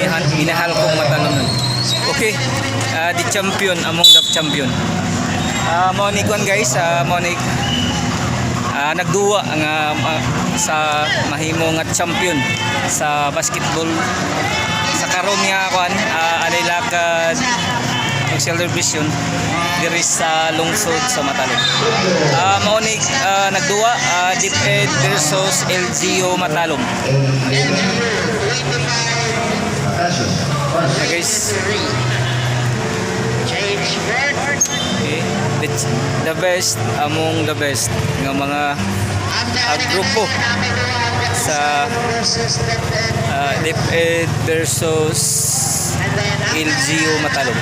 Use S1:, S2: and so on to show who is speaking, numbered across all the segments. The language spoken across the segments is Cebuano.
S1: Minahal kong Matalomnon. Okay, the champion among the champion. Mao ni kuan guys, mao ni nagduwa ang sa mahimo nga champion sa basketball sa karon nga kuan, alay lakad og celebration diri sa lungsod sa Matalom. Mao ni nagduwa, DepEd versus LGU Matalom. Yeah, guys. Okay. The best among the best nga mga grupo sa DepEd versus LGU Matalom.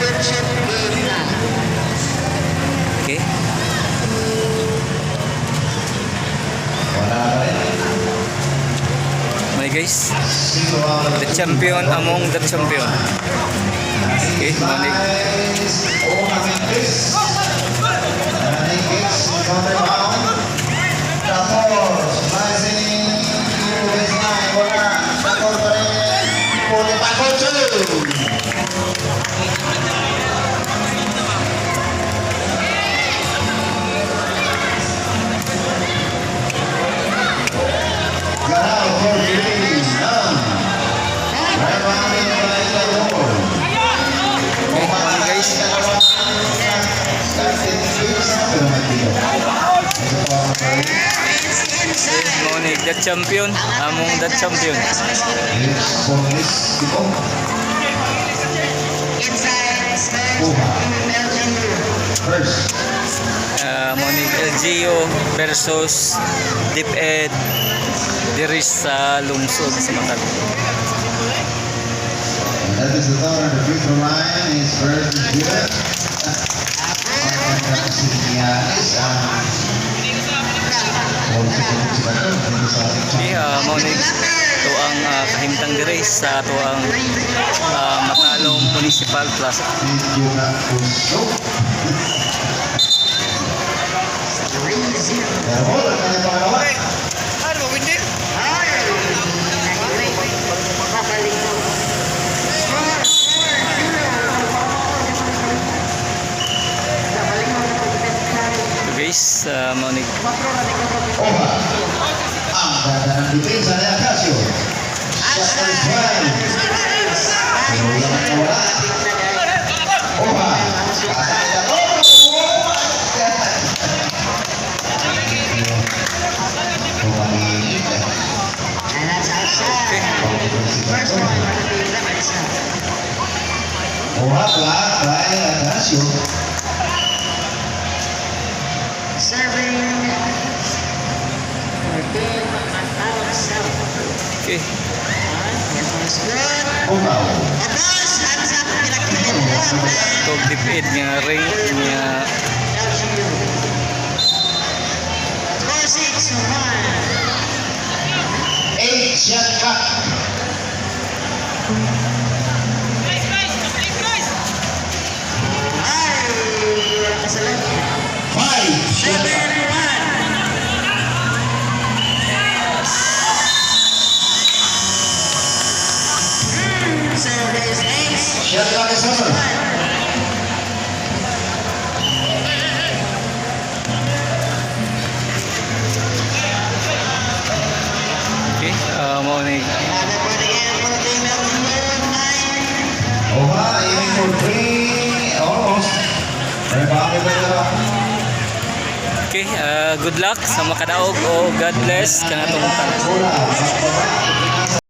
S1: Okay.
S2: Wala pa rin.
S1: My guys,
S2: Sino ang
S1: the champion among the champion. Okay, mao ni
S2: Oha Memphis. Manigis, counter bound. Tapos, rising to baseline. Wala. Tapos pa rin. 45-2. Garao for three. None. Rebounding by Taylor.
S1: Okay, mao ni guys.
S2: Pero may tiro. Ito po ang mali.
S1: Okay, mao ni the champion among the champion.
S2: Lips Bonus Tipo. Kuha. First.
S1: Mao ni LGU versus DepEd diri sa lungsod sa Matalom.
S2: And that is the thought on the free throw line. His first is good. Si Giannis ang
S1: Okay, mao ni atuang kahimtang diri sa atuang Matalom Municipal Plaza.
S2: Medyo na kusog. Pero wala na yung pangalawa.
S1: Ano ba windi? Guys, mao ni
S2: Oha. Ang ganda ng depensa ni Acacio. Shot is right. Pero wala na wala. Oha. Pasa kay Dato. Oh my God. Pumainit.
S1: Okay.
S3: First one for the team Lamesa.
S2: Oha, block by Acacio.
S3: Serving for team Matalom South.
S1: Okay.
S3: This one is good.
S2: Oha.
S3: Tapos, hands up, pinagpipin.
S1: To DepEd nga ring nga
S3: LGU. Score 6-1.
S2: 8 shot clock.
S3: Ay, wala kasalan.
S2: 5 shot clock.
S3: 7-1. Service ace.
S2: Shot clock is over.
S3: One.
S1: Okay, mao ni
S3: Another point again for the team LGU. 9.
S2: Oha, aiming for three. Almost. Rebounded by the
S1: Okay, good luck sa makadaog o God bless kanatong tanan.
S2: Bola.